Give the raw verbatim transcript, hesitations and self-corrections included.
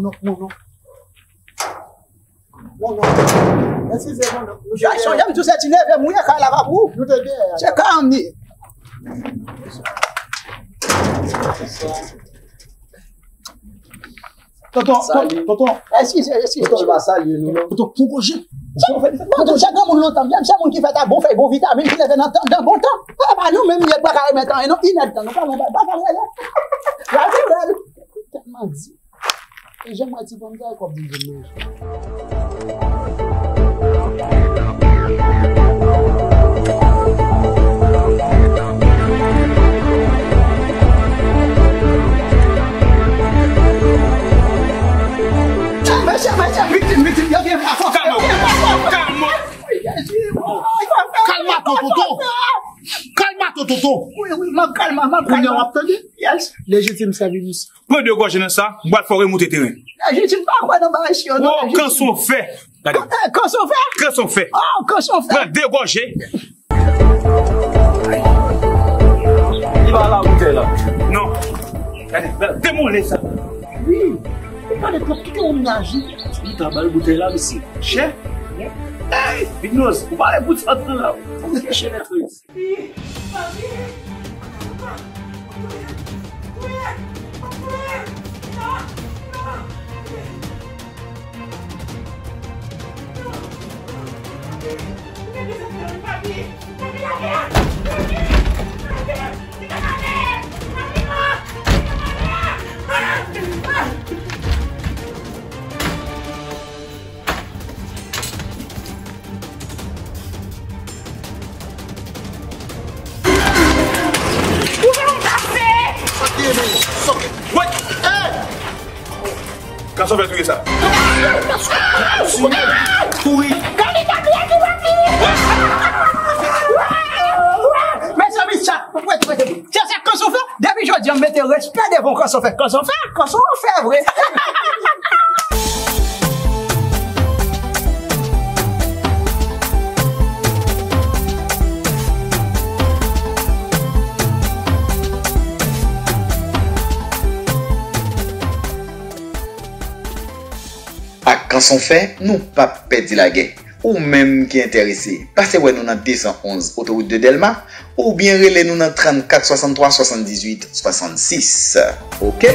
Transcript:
Non, non, non. Non, non. Eskize, non, non. Nou te Jackson, dèyè. Janm di w se ti neve m, wi, e kay la pa pou ou. Nou te dèyè. Se kay an m li ye. Tonton, Salut. Tonton, tonton. Eskize, eskize. Tonton, l pa salye nou, non. Tonton, pou goje. Bon, tonton, se granmoun lontan, menm se moun ki fè ta bon fèy, bon vitamin, ki leve nan tan, nan bon tan. E pa nou menm, yo pa ka remèt anyen, non, inèdtan, nou pa, nou pa, pa, pa, pa, pa, pa, tèlman di. E jan mwen ti pòm sa, kòb di m vin manje. Mesye, mesye, viktim, viktim, yo gen pa fò. Kalme w. Kalme w. Kalma, tonton. Kalma, tonton. Wi, wi, m ap kalma, m ap kalma. Kounye a w ap tande? Yes. Lejitim sèvi misye. Pran de gòje nan sa, m pral fè w remoute teren. Lejitim pa kwè nan bagay sa yo, non. Oh, kanson fè. Gade. Eh, kanson fè? Kanson fè. Oh, kanson fè. Pran de gòje. Li pa la boutèy la. Non. Gade, gade, demole sa. Wi. Ou pale twòp, kite yon moun aji. Li ta ba l boutèy la, mesye. Chè. Hey, Big Nose, ou pale pou ti antre la. Ou te chè nèt. Ou fè yon kase! What? Hey! Kanson fè touye sa. Kouri! Mezanmi, sa, wait, wait, wait. Sa, sa kanson fè? Depi jodi a, m mete respè devan kanson fè. Kanson fè, kanson fè vre. Ak Kanson Fè, nou p ap pèdi lagè. Ou menm ki enterese, pase wè nou nan de san onz otowout de Dèlma, oubyen rele nou nan trannkat swasanntwa swasanndizuit swasannsis. Oke?